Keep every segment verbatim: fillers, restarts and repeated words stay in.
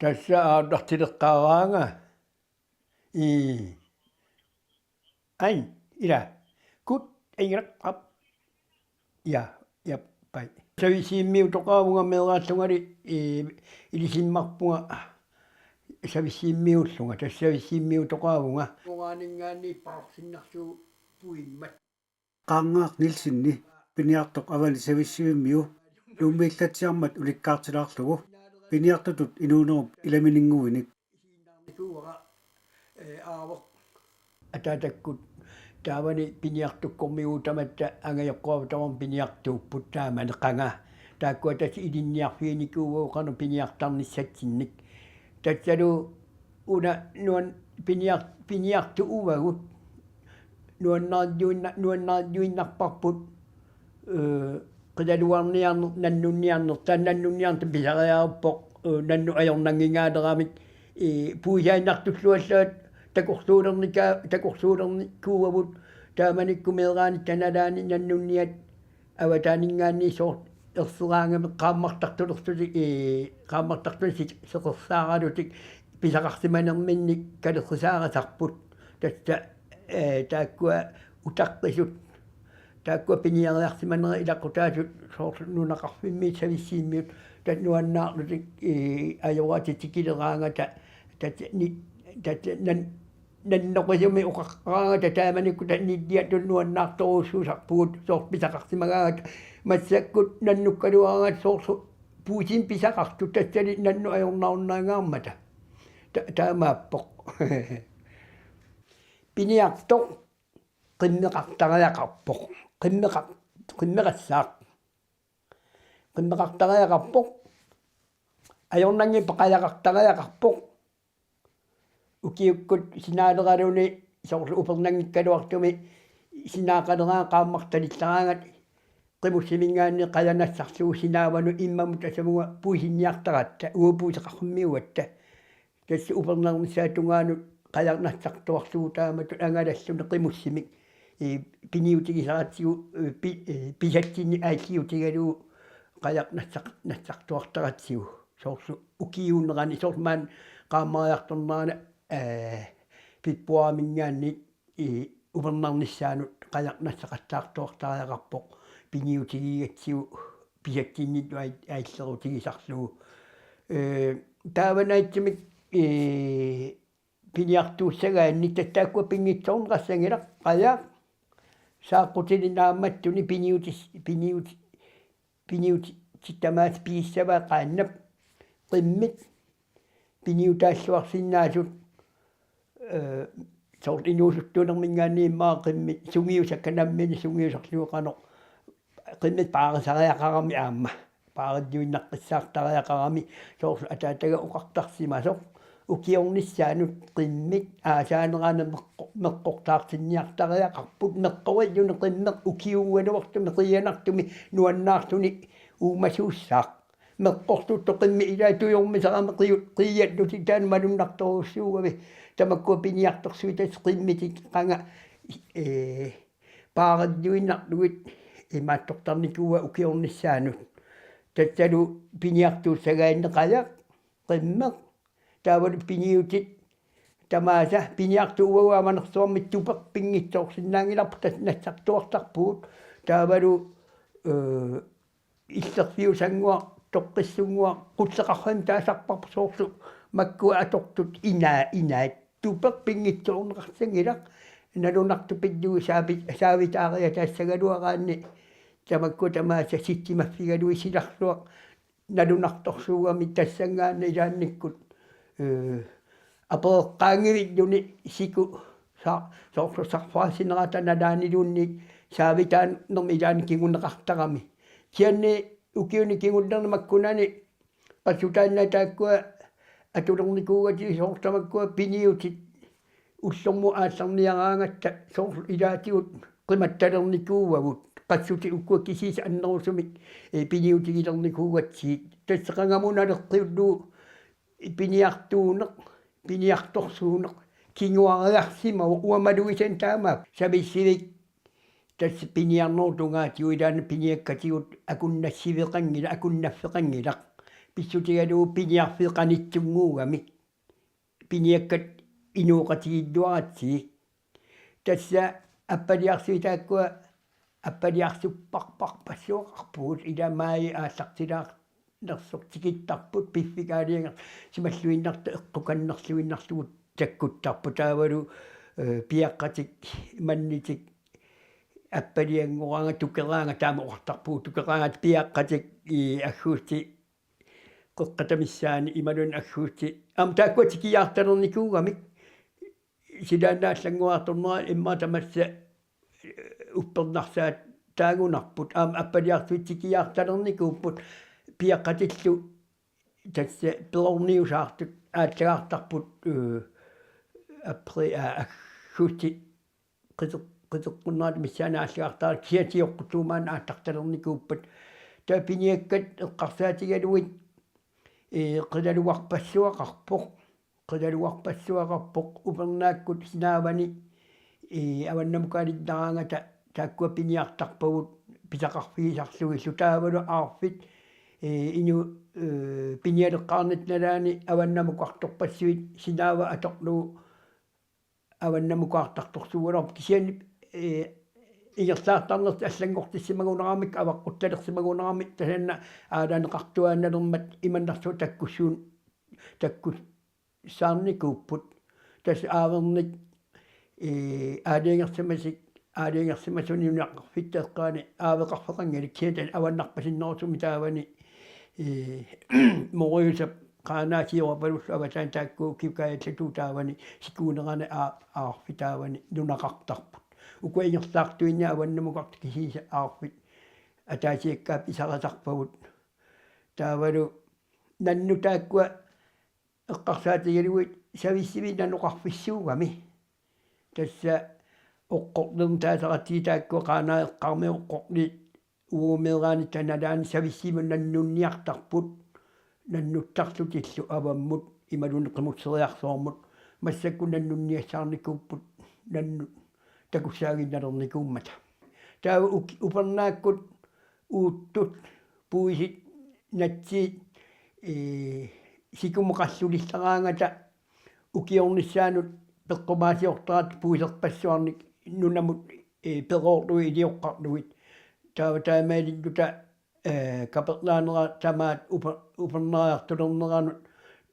Tassa aallartileqqaaraanga. Ii. Ain, ila. Kut, aingerak, ap. Ja, ja, pai. Savissiimmiutoqaavunga meeraallungali, ii, ilisimmarpunga savissiimmiullunga, tassa savissiimmiutoqaavunga. Urangaaninngaanniit paarsinnarsuup puimmat. Qaanngaaq Nielsenip piniartoq avani Savissivimmiu Nuummiillatsiarmat ulikkaartilaarlugu piniartutut inuunerup ilamininnguinik. Ataatakkut taavani piniartukkormigut tamatta angajoqqaavut tamarmik piniartuupput taamani qanga. Taakkua tassa ilinniarfiginikuuagut qanoq piniartarnissatsinnik. Tassalu una nuan-, piniar-, piniartuuvagut nuannaarjuinna-, nuannaarjuinnarparput, ee, qilalugarniarneq, nannunniarneq, taava nannunniarneq pisariaqarpoq, ee, nannut ajornanngikkaluaramik, ee, puisaannartulluallaat takorluulernikaa-, takorluulernikuuagut taamanikkut meeraanitta nalaani nannunniat avataaninngaanniit soorlu erseraangamik qaammartartulerlutik, ee, qaammartartunik sik-, seqersaaralutik pisaqarsimanerminnik kalerrisaarisarput. Tassa, ee, taakkua utaqqisut, taakkua piniariarsimanerat ilaqutaasut soorlu nunaqarfimmiit savissiimmiut tassa nuannaarlutik, ee, ajoraatitikkileraangata tassa ni-, tassa nan-, nannoqisumik oqartaraangata taamanikkut tassa nilliatut nuannaartorujussuusarpugut soorlu pisaqarsimagaangata massakkut nannukkaluaraangata soorlu puisimik pisaqartut tassali nannut ajornarunnaangaarmata. Ta-, taamaappoq. Piniartoq qimmeqartariaqarpoq. Qimmeqar-, qimmeqassaaq. Qimmeqartariaqarpoq. Ajornanngippat qajaqartariaqarpoq. Ukiukkut sinaaleraluni soorlu upernanngikkaluartumik sinaaqaleraangat qaammartalillaraangat qimussiminngaanniit qajaq nassarlugu sinaavanut immamut tasamua puisinniartaratta, uagut puiseqarfimmiugatta. Tassa upernarnissaata tungaanut qajaq nassartuarlugu taamatut angalalluni qimussimik, ee, piniutigisaratsigu, ee, pi-, ee, pisatsinnik aalliutigalugu qajaq nassar-, nassartuartaratsigu. Soorlu ukiuunerani, soorlu maani qaammariartornerani, ee, februariminngaanniit, ee, upernarnissaanut qajaq nassaqattaartuartariaqarpoq piniutigigatsigu pisatsinninnut aal-, aallerutigisarlugu. Ee, taavanaitsumik, ee, piniartuussagaanni tassa taakkua pinngitsoorneqassanngilaq, qajaq, saaqqutilik naammattunik piniutis-, piniut-, piniutit tamaasa pigissavaat qaannap, qimmit, piniutaalluarsinnaasut, ee, soorlu inuusuttuunerminngaanniit immaqa qimmit sungiusakka nammineq sungiusarlugu qanoq qimmit paarisariaqarami aamma. Paarilluinnaqqissaartariaqarami soorlu ataataga oqartarsimasoq. Ukiornissaanut qimmit aasaanerani meqqo-, meqqortaartinniartariaqarput, meqqorilluni qimmeq ukiuugaluartumik qiianartumik nuannaarluni uumasuussaaq. Meqqortuttoq qimmit ilaa tujormisarami qiu-, qiiallutik taanna malunnartorujussuugami. Tamakkua piniartorsuit tassa qimmitit qanga, ee, paarilluinnarlugit imaattortarnikuuaat ukiornissaanut. Tassalu piniartuussagaanni qajaq, qimmeq, taavalu piniutit tamaasa. Piniartuuvagut aamma nersuarmi tupeq pinngitsoorsinnaanngilarput, tassa nassartuartarpugut. Taavalu, ee, illerfiusannguaq, toqqissunnguaq, qulleqarfimmi taasarparput soorlu makkua atortut inaa-, inaat. Tupeq pinngitsoorneqassanngilaq, nalunartoq pillugu saavi-, saavitaariataassagaluaraanni tamakkua tamaasa sitsimaffigalugit silarsuaq nalunartorsuugami tassanngaanniit ilaannikkut, ee, apereqqaanngivilluni siku sa-, soorlu sarfaasinerata nalaaniluunniit saavitaanermi ilaanni kinguneqartarami. Kisianni ukiuni kingullerni makkunani qassutaanna taakkua atulernikuugatsigu soorlu tamakkua piniutit ullormut aallarniaraangatta soorlu ilaatigut qimattalernikuuagut, qassutit ukua kisiisa annerusumik, ee, piniutigilernikuugatsigit. Tassa qangamut naleqqiullugu piniartuuneq, piniartorsuuneq kinguariarsimavoq, uanga malugisannut taamaappoq. Savissivik tassa piniarnerup tungaatigut ilaanni piniakkatigut akunnassiveqanngilaq, akunnaffeqanngilaq. pissutigalugu piniarfeqanitsunnguugami. Piniakkat inooqatigiilluaratsigit. Tassa appaliarsuit taakkua appaliarsupparparpassuaqarpugut, ila maaji aallartilaarnersoq tikittarput, piffik aalajangersimalluinnartoq eqqukannerluinnarlugu takkuttarpoq taavalu, eh, piaqqatik mannitik appalianngoraangat tukeraangat, taama oqartarpugut, tukeraangat piaqqatik i aggusti qeqqata missaani imaluunniit aggusti. Aamma taakkua tikiaartalernikuugamik, silaannaallannguartornera immaqa tamassa, eh, uppernarsaat taagunarput. Aamma appaliarsuit tikiaartalernikuupput, piaqqatillu tassa perorniusaartut aallagaartarput, eh, appri-, aa, aggusti qiteq-, qiteqqunnerata missaani aallagaartarput, kisianni sioqqullugu maanna aallartalernikuuppat. Taava piniakkat eqqarsaatigalugit, ee, qilalugarpassuaqarpoq, qilalugarpassuaqarpoq, upernaakkut sinaavani, ee, avannamukaalinnaraangata taakkua piniartarpagut pisaqarfigisarlugillu, taavalu aarfit, ee, inu-, ee, pinialeqqaarnata nalaani avannamukartorpassuit sinaava atorlugu avannamukaartartorsuugaluarpoq, kisianni, ee, ingerlaartarnertik allanngortissimagunarami, avaqquttalersimagunarami, tasanna aalajangeqartuaannalermat imannarsua takkussuun-, takkussaarnikuupput. Tassa aavernik, ee, aalajangersimasik, aalajangersimasuni nunaqarfitta eqqaani aaveqarfeqanngilaq, kisianni avannarpasinnerusumi taavani, ee, Moriusap Qaanaat Siorapalullu avataani taakku ukiup kaajallatut taavani sikuunerani aa-, aarfit taavani nunaqartarput. Ukua ingerlaartuinni avannamukartut kisiisa aarfit ataasiakkaat pisarisarpagut. Taavalu nannut taakkua eqqarsaatigalugit savissivik nanoqarfissuugami. Tassa oqqornermi taasaqatigiit taakkua Qaanaat eqqaarmi oqqorniit uagut meeraanitta nalaani savissivut nannunniartarput, nannuttarlutillu avammut imaluunniit qimusseriarsuarmut, massakkut nannunniassaarnikuupput nannut takussaaginnalernikuummata. Taava uk-, upernaakkut uuttut, puisit, natsiit, ee, sikumut qallulillaraangata ukiornissaanut peqqumaasiortaratta puiserpassuarnik nunamut, ee, peroorlugit ilioqqarlugit. Taava taamaalilluta, ee, kapernaanera tamaat upa-, upernaajartulerneranut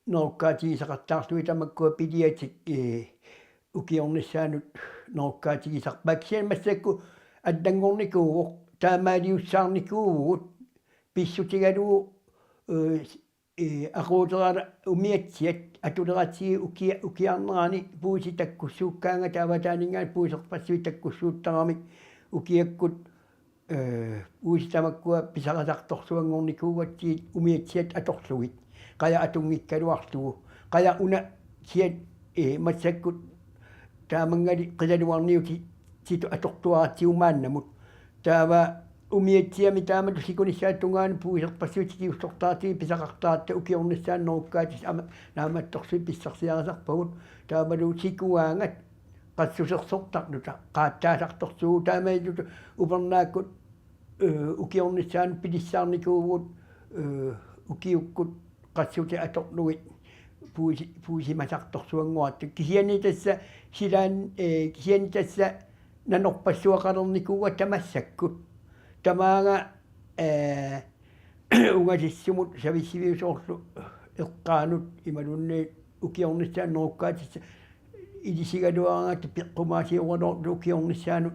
nerukkaatigisaqattaarlugit tamakkua piliatik, ee, ukiornissaanut nerukkaatigisarpaat. Kisianni massakkut allanngornikuuvoq, taamaaliussaarnikuuvugut, pissutigalugu, ee, ee, aquuterata umiatsiat atuleratsigit ukia-, ukiarnerani puisit takkussuukkaangata avataaninngaanniit puiserpassuit takkussuuttaramik ukiakkut, ee, puisit tamakkua pisarisartorsuanngornikuugatsigit umiatsiat atorlugit. Qajaq atunngikkaluarlugu. Qajaq una kisiat, ee, massakkut taamanngali qilalugarniutitut atortuaratsigu maannamut. Taava umiatsiami taamatut sikunissaata tungaanut puiserpassuit tikiussortaratsigu pisaqartaratta ukiornissaanut nerukkaatissat aamma naammattorsuit pissarsiarisarpagut. Taavalu sikuaangat qassusersortarluta qaattaasartorsuuvugut, taamaalilluta upernaakkut, ee, ukiornissaanut pilissaarnikuuvugut, ee, ukiukkut qassutit atorlugit puisi-, puisimasartorsuanngoratta. Kisianni tassa silaan-, ee, kisianni tassa nanorpassuaqalernikuugatta massakkut. Tamaanga, ee, ungasissumut savissiviusoorlu eqqaanut imaluunniit ukiornissaanut nerukkaatissat ilisigaluaraangatta peqqumaasiugaluarluta ukiornissaanut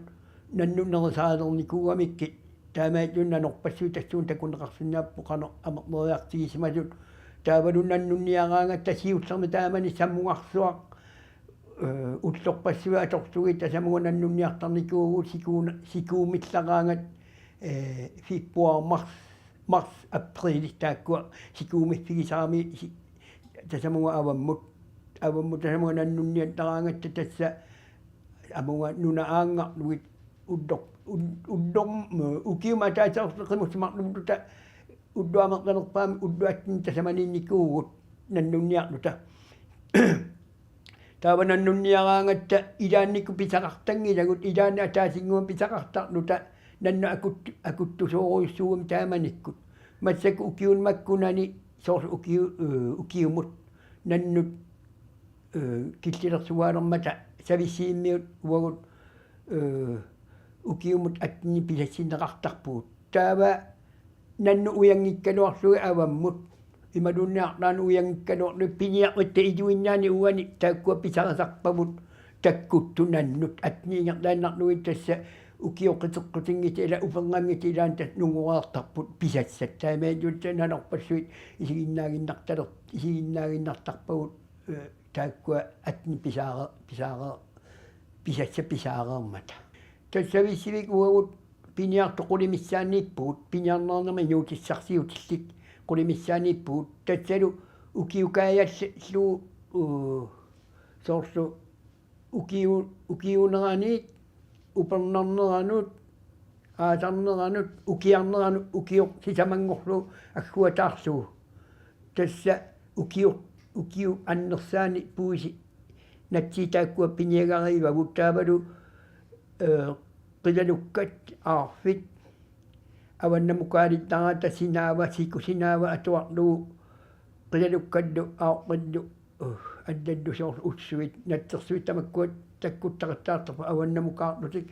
nannut nerisaalernikugamikkit, taamaalilluni nanorpassuit tassuuna takuneqarsinnaapput qanoq amerleriartigisimasut. Taavalu nannunniaraangatta siullermik taamani samungarsuaq, ee, ullorpassuit atorlugit tasamunga nannunniartarnikuuvugut sikuuna-, sikuumillaraangat, ee, februar, mars, mars, april taakkua sikuumiffigisarami si-, tasamunga avammut, avammut tasamunga nannunniattaraangatta tassa amunga nunat aanngarlugit ullor-, ul-, ullorm-, ukiumut ataaseq qimussimaqarluta ulloq amerlanerpaamik ulloq attunik tasamaniinnikuuvugut nannunniarluta. Taava nannunniaraangatta ilaannikkut pisaqartanngilagut, ilaanni ataasinnguamik pisaqartarluta nannut akut-, akuttusoorujussuugami taamanikkut. Massakkut ukiuni makkunani Soorlu ukiu-, eh, ukiumut nannut, eh, killilersuaalermata Savissivimmiut uagut, eh, ukiumut attenit pisassinneqartarpugut. Taava nannut ujanngikkaluarlugit avammut. Imaluunniit arlaannut ujanngikkaluarlugit piniarutta iluinnaani uani taakkua pisarisarpavut takkuttut nannut. Attenit ingerlaannarlugit tassa ukioq qiteqqutinngitsoq ila upernanngitsoq ilaanni tassa nungoreertarput pisassat. Taamaattumik tassa nanorpassuit isiginnaaginnartaler-, isiginnaaginnartarpagut, eh, taakkua attenit pisaare-, pisaare-, pisassat pisaareermata. Tassa Savissivik uagut piniartut qulit missaanniippugut, piniarneq aamma inuutissarsiutillit qulit missaanniippugut, tassalu ukiukaajallu, uu, soorlu ukiu-, ukiuneraniit, upernarneranut, aasarneranut, ukiarneranut, ukioq sisamanngorlugu agguataarlugu. Tassa ukiu-, ukiup annersaani puisi natsiit taakkua piniagarivagut taavalu, eh, qilalukkat aarfit avannamukaalittaratta sinaava, siku sinaava atuarlugu qilalukkallu aorpallu, uh, allallu soorlu ussuit, natsersuit tamakkua takkuttaqattaartarput avannamukaarlutik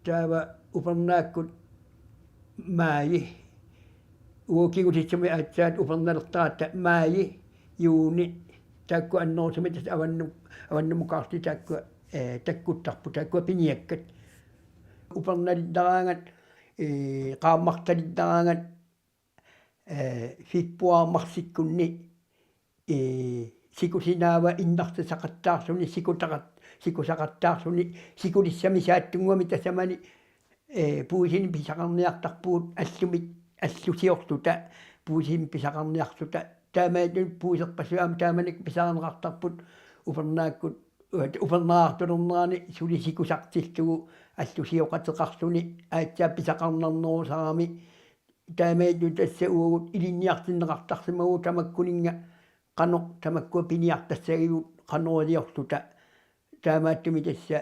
taava upernaakkut maaji. Uagut kingulliit sumi aatsaat upernalertaratta maaji, juuni, taakku annerusumik tassa avannu-, avannamukaarlutik taakkua, eh, takkuttarput, taakkua piniakkat. Upernalittaraangat, eh, qaammartalittaraangat, eh, februar marsikkunni, eh, siku sinaava innarsisaqattaarluni, sikutaqat-, sikusaqattaarluni, sikulissami saattunnguami tasamani, eh, puisinik pisaqarniartarpugut allumik, allusiorluta, puisinik pisaqarniarluta. Taamaattumik puiserpassuit aamma taamanikkut pisarineqartarput upernaakkut, eh, upernartulernerani suli sikusartillugu allusioqateqarluni aatsaat pisaqarnarnerusarami. Taamaattumik tassa uagut ilinniartinneqartarsimavugut tamakkuninnga qanoq tamakkua piniartassagigut qanoq iliorluta. Taamaattumik tassa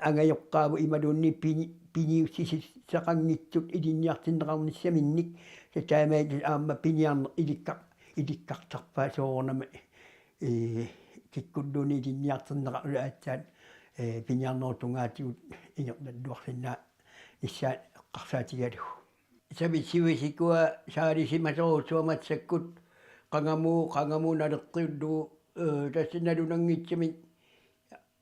angajoqqaavut imaluunniit pini-, piniussisissaqanngitsut ilinniartinneqarnissaminnik. Tassa taamaattumik aamma piniarneq ilikkar-, ilikkartarpaat soorunami, ee, kikkulluunniit ilinniartinneqarluni aatsaat, ee, piniarnerup tungaatigut ingerlalluarsinnaa- nissaat eqqarsaatigalugu. Savissivik sikua saalisimasorujussuaq massakkut qangamuu, qangamuu naleqqiullugu, eh, tassa nalunanngitsumik,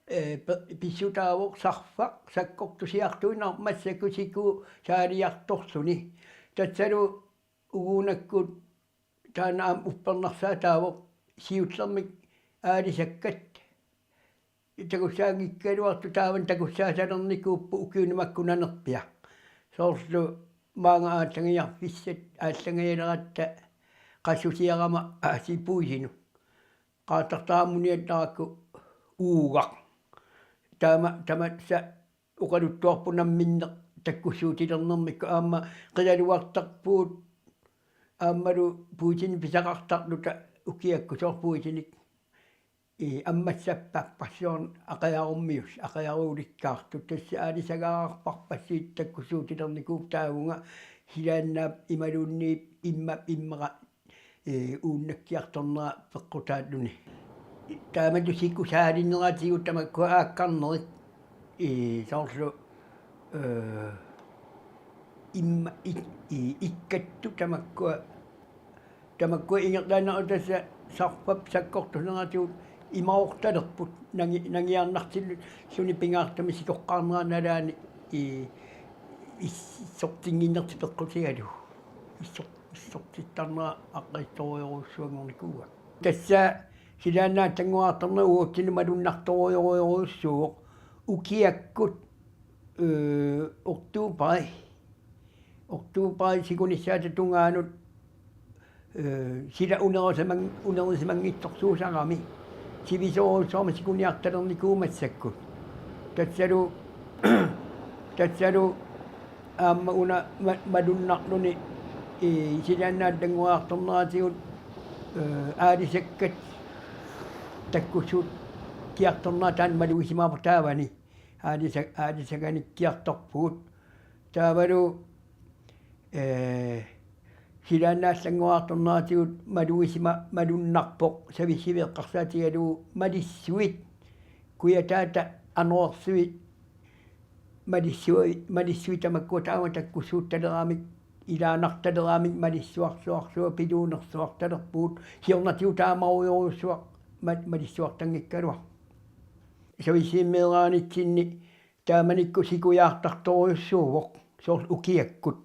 eh, pe-, pissutaavoq sarfaq sakkortusiartuinnarpoq massakkut siku saaliartorluni. Tassalu uguunakkut taanna aamma uppernarsaataavoq siullermik aalisakkat takussaanngikkaluartut taavani takussaasalernikuupput ukiuni makku nanerpiaq. Soorlu maanga aallanngiarfissat aallanngialeratta qassusiarama aasiit puisinut. Qaartartaramuniallarakku uugaq. Taama, tamassa oqaluttuarput namminneq takkussuutilernermikkut aamma qilalugartarpugut aammalu puisinik pisaqartarluta ukiakkut soorlu puisinik, ii, ammassapparpassuarnik aqajarummius-, aqajaruulikkaartut tassa aalisagaararparpassuit takkussuutilernikuupput taavunga silaannaap imaluunniit immap immaqa ee, uunnakkiartornera peqqutaalluni. Taamatut siku saalineratigut tamakkua aakkarnerit, ee, soorlu, ee, imma-, ik-, ee, ikkattut tamakkua, tamakkua ingerlaannaq tassa sarfap sakkortuneratigut imarortalerput nangi-, nangiarnartilluni pingaartumik sikoqqaarnera nalaani, ee, issortinnginnertik peqqutigalugu. Issor-, issortittarnera aqqissorujorujussuanngornikuuaa. Tassa silaannaap allanngoriartornera uatsinnut malunnartorujorujorujussuuvoq ukiakkut, ee, oktober, oktober sikunissaata tungaanut, ee, sila unerisiman-, unerisimanngitsorsuusarami sivisoorujussuarmik sikuniartalernikuuvoq massakkut. Tassalu, tassalu aamma una ma-, malunnarluni, ee, silaannaap allanngoriartorneratigut, ee, aalisakkat takkussuuttiartornerat taanna malugisimavoq taavani. Aalisa-, aalisaganikkiartorpugut. Taavalu, ee, Silaannaallannguartorneratigut malugisima malunnarpoq, savissivik eqqarsaatigalugu malissuit, kujataata anorersuit malissui-, malissuit tamakkua taama takkussuuttaleramik, ilaanartaleramik malissuarsuarsuaq piluunersuartalerpugut, siornatigut taamarujorujussuaq ma-, malissuartanngikkaluarpoq. Savissivimmeeraanitsinni taamanikkut sikujaartartorujussuuvoq, soorlu ukiakkut.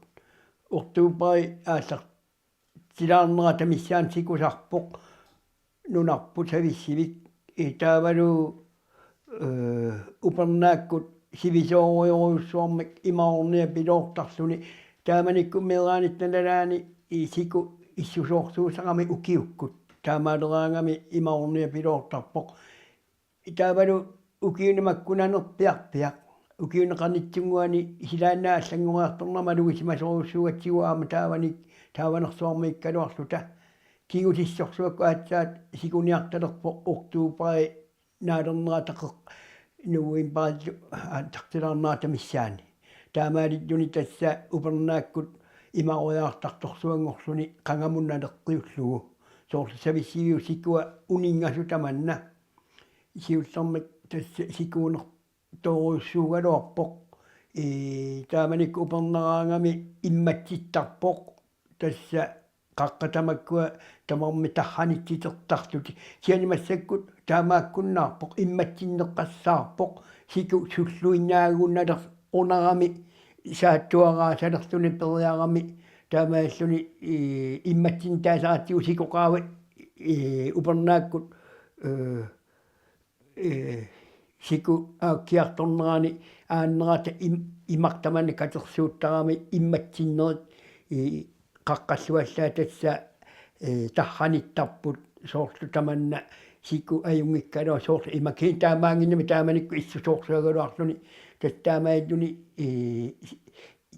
Oktober aallartilaarnerata missaani sikusarpoq nunarput savissivik. Ee, taavalu, ee, upernaakkut sivisoorujorujussuarmik imaarniapiloortarluni. Taamanikkut meeraanitta nalaani, ee, siku issusoorsuusarami ukiukkut. Taamaaleraangami imaarniapiloortarpoq. Taavalu ukiuni makkunanerpiarpiaq. Ukiuni qanittunnguani silaannaallannguartorneq malugisimasorujussuugatsigu aamma taavanik, taavanersuarmiikkaluarluta. Kingusissorsuakkut aatsaat sikuniartalerpoq oktoberi naalernerata qeq-, novemberillu aallartilaarnerata missaani. Taamaalilluni tassa upernaakkut imarujaartartorsuanngorluni qangamut naleqqiullugu. Soorlu savissiviup sikua uninngasut tamanna. Siullermik tassa sikuunertorujussuugaluarpoq. Ee, taamanikkut upernaraangami immatsittarpoq. Tassa qaqqat tamakkua tamarmik tarranitsitertarlutik. Kisianni massakkut taamaakkunnaarpoq, immatsinneqassaarpoq, siku sulluinnaagunnalerunarami saattuaraasalerluni periarami, taamaalilluni, ee, immatsinnittaasaratsigu sikoqaava, ee, upernaakkut, ee, ee, siku aakkiartornerani aannerata im-, imaq tamanna katersuuttarami immatsinnerit, ee, qaqqalluallaat tassa, ee, tarranittarput, soorlu tamanna siku ajunngikkaluaq, soorlu imakiin taamaanginnami taamanikkut issusoorsuagaluarluni, tassa taamaalilluni, ee, si-,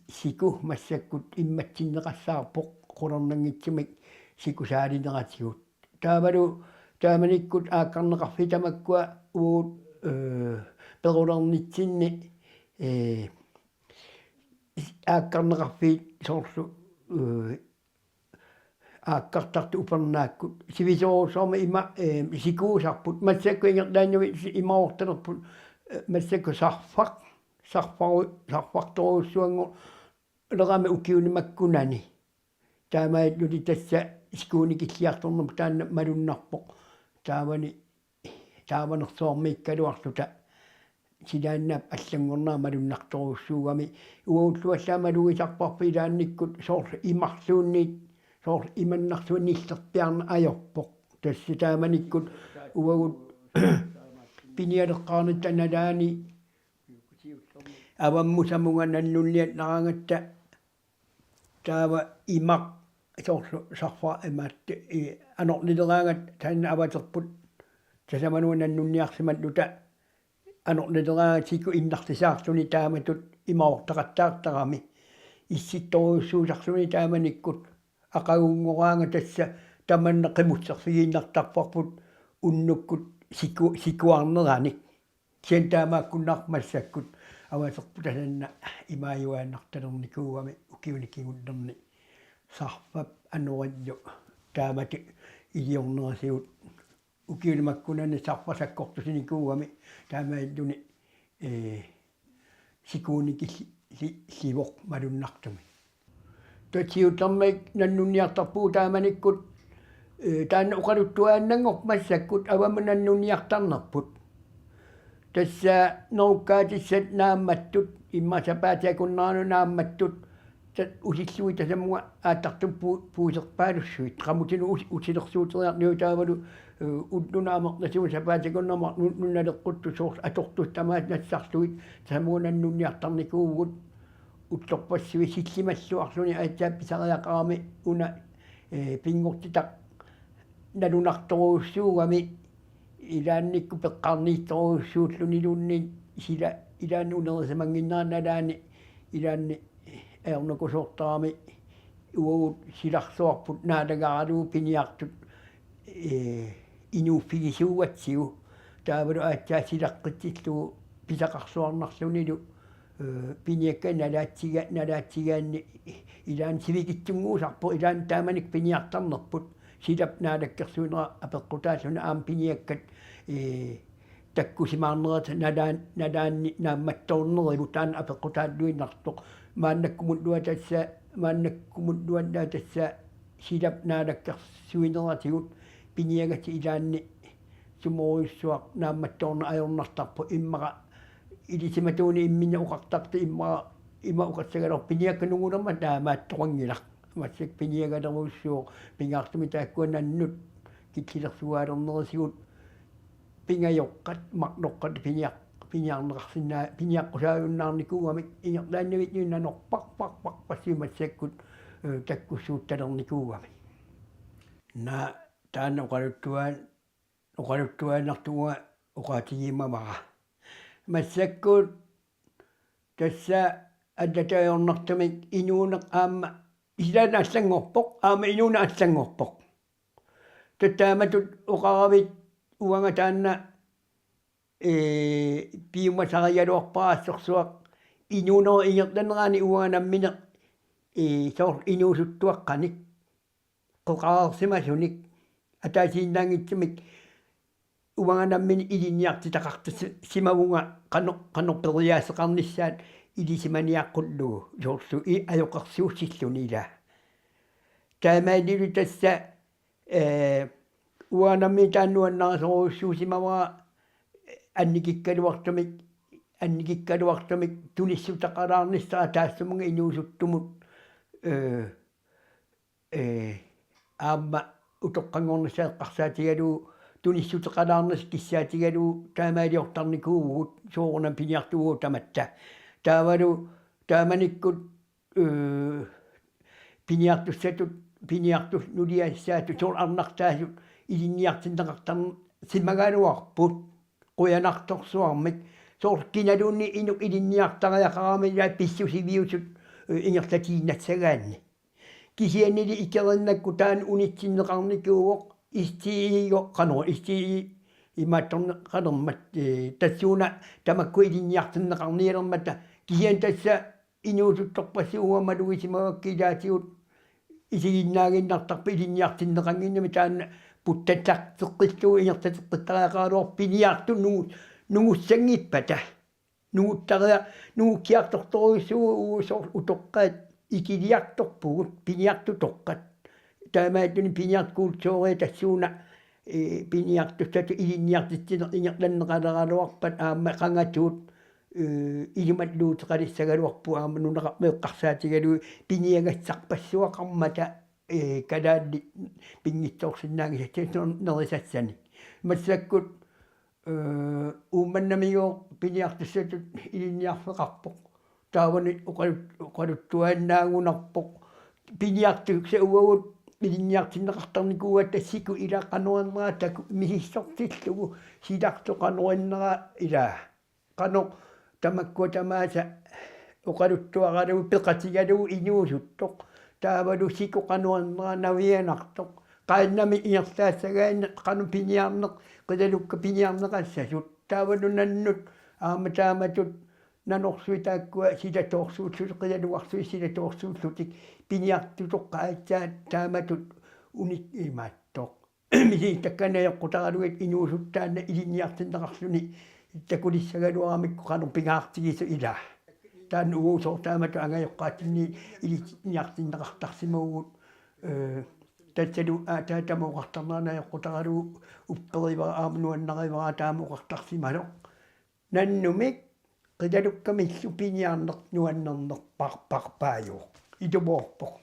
siku massakkut immatsinneqassaarpoq qularnanngitsumik siku saalineratigut. Taavalu taamanikkut aakkarneqarfiit tamakkua uagut, ee, perulernitsinni, ee, aakkarneqarfiit soorlu, ee, aakkartartut upernaakkut sivisoorujussuarmik ima, ee, sikuusarput, massakkut ingerlaannavik si-, imaartalerput, ee, massakkut sarfaq, sarfaru-, sarfartorujussuanngornerami ukiuni makkunani. Taamaalilluni tassa sikuunikilliartornerput taanna malunnarpoq. Taavani, taavanersuarmiikkaluarluta silaannaap allanngornera malunnartorujussuugami. Uagullu allaat malugisarparput ilaannikkut soorlu imarluunniit, soorlu imannarsuaq nillerpiarneq ajorpoq. Tassa taamanikkut uagut pinialeqqaarnitta nalaani avammut samunga nannunniannaraangatta taava imaq soorlu sarfaq imaattoq, ee, anorlileraangat taanna avaterput, tasamaniuna nannunniarsimalluta anorlileraangat siku innarlisaarluni taamatut imaartaqattaartarami. Issittorujussuusarluni taamanikkut aqagunngoraangat tassa tamanna qimusserfigiinnartarparput unnukkut siku-, sikuarneranik. Kisianni taamaakkunnaarpoq massakkut avaserput tasanna imaajuaannartalernikuugami ukiuni kingullerni sarfap anorillu taamatut iliornerisigut ukiuni makkunani sarfaq sakkortusinikuugami taamaalilluni, ee, sikuunikilli-, li-, livoq malunnartumik. Tassa siullermik nannunniartarpugut taamanikkut, ee, taanna oqaluttuaannanngorpoq massakkut avammut nannunniartarnerput. Tassa nerukkaatissat naammattut, immaqa sapaatip akunneranut naammattut, ta-, usillugit tasamunga aattartumut puu-, puiserpaalussuit. Qamutinut us-, usilersuuteriarlugit taavalu, ee, ullunut amerlasuunut sapaatip akunnerani nu-, nunaleqquttut soorlu atortut tamaasa nassarlugit tasamunga nannunniartarnikuuvugut. Ullorpassuit sillimalluarluni aatsaat pisariaqarami una, ee, pinngortitaq nalunartorujussuugami ilaannikkut peqqarniittorujussuulluniluunniit sila ilaanni unerisimanngikkaluarluni nalaani ilaanni ajornakusoortarami uagut silarsuarput naalagaralugu piniartut, ee, inuuffigisuugatsigu. Taavalu aatsaat silaqqitsillugu pisaqarluarnarlunilu, ee, piniakkat nalaatsiga-, nalaatsigaanni Ilaanni sivikitsunnguusarput, ilaanni taamanikkut piniartarnerput, silap naalakkersuinera apeqqutaalluni aamma piniakkat, ee, takkusimaarnerat nalaan-, nalaanni naammattoornerigut taanna apeqqutaalluinnartoq. Maannakkumullu tassa, maannakkumullu tassa silap naalakkersuineratigut piniagassat ilaanni sumorujussuaq naammattoorneq ajornartarpoq, immaqa ilisimatuunik imminut oqartartut immaqa ima oqassagaluarput piniakkat nungulermata taamaattoqanngilaq. Massakkut piniagalerujussuuvoq, pingaartumik taakkua nannut killilersuaalernerisigut pingajoqqat, marloqqat piniar-, piniarneqarsinnaa-, piniaqqusaajunnaarnikuugamik ingerlaannavittunik nanorpassuit massakkut, ee, takkussuuttalernikuugamik. Naa, taanna oqaluttuaan-, oqaluttuaannartuuvunga oqaatigimavara. Massakkut tassa allatut ajornartumik inuuneq aamma isilaana allanngorpoq, aamma inuuneq allanngorpoq. Taava taamatut oqaravit uanga taanna, ee, piumasarigaluarpara assorsuaq inuunerup ingerlanerani uanga nammineq, ee, soorlu inuusuttuaqqanik, qeqareersimasunik, ataasiinnaanngitsumik uanga nammineq ilinniartitaqartusi-, simavunga qanoq, qanoq periaaseqarnissaat ilisimaniaqqullugu soorlu i-, ajoqersuussilluni ilaa. Taamaalilluta tassa, ee, uanga nammineq taanna nuannarisorujussuusimavara annikikkaluartumik, annikikkaluartumik tunissutaqalaarnissara taassumunnga inuusuttumut, ee, ee, aamma utoqqanngornissaa eqqarsaatigalugu tunissuteqalaarnissaq kissaatigalugu taamaaliortarnikuuvugut soorunami piniartuuvugut tamatta. Taavalu taamanikkut, ee, piniartussatut, piniartut nuliassaatut soorlu arnartaasut ilinniartinneqartarsimagaluarput qujanartorsuarmik, soorlu kinaluunniit inuk ilinniartariaqarami ilaa pissusiviusut, ee, ingerlatiinnassagaanni. Kisiannili ikeriinnakkut taanna unitsinneqarnikuuvoq, S T I-go qanoq, S T I imaattorneqalermat, ee, tassuuna tamakku ilinniartinneqarnialermata, kisianni tassa inuusuttorpassuit uanga malugisimagakku ilaatigut isiginnaaginnartarput ilinniartinneqannginnami, taanna puttateqqillugu ingerlateqqittariaqaraluarpoq piniartut nungu-, nungussanngippata. Nunguttaria-, nungukkiartortorujussuuvugut soorlu utoqqaat ikiliartorpugut, piniartutoqqat. Taamaattunik piniartut kulturia tassuuna, ee, piniartussatut ilinniartitsineq ingerlanneqaleraluarpat aamma qangatuut, ee, ilimalluuteqalissagaluarpugut aamma nunaqarfimmi eqqarsaatigalugu piniagassarpassuaqarmata, ee, kalaallit pinngitsoorsinnaanngisassanik nerisassanik. Massakkut, ee, Uummannamigooq piniartussatut ilinniarfeqarpoq. Taavani oqalut-, oqaluttuaannaagunarpoq. Piniartussat uagut ilinniartinneqartarnikuugatta siku ila qanoq innera taku-, misissortillugu silartoq qanoq innera ilaa. Qanoq tamakkua tamaasa oqaluttuaralugu peqatigalugu inuusuttoq. Taavalu siku qanoq innera navianartoq. Qaannamik ingerlaassagaanni qanoq piniarneq, qilalukkat piniarneqassasut. Taavalu nannut aamma taamatut nanorsuit taakkua silatoorsuullutik, qilalugarsuit silatoorsuullutik, piniartutoqqat aatsaat taamatut unik imaattoq. Misilittakkani ajoqqutaralugit inuusuttut taanna ilinniartinneqarluni takulissagaluaramikku qanoq pingaartigisoq ilaa. Taanna uagut soorlu taamatut angajoqqaatsinni ilinniartinneqartarsimavugut, ee, tassalu aatsaat taama oqartarnerani ajoqqutaralugu upperivara aamma nuannarivara taama oqartarsimavoq. Nannumik qilalukkamillu piniarneq nuannerneqarparpaajuvoq. Ituvoorpoq.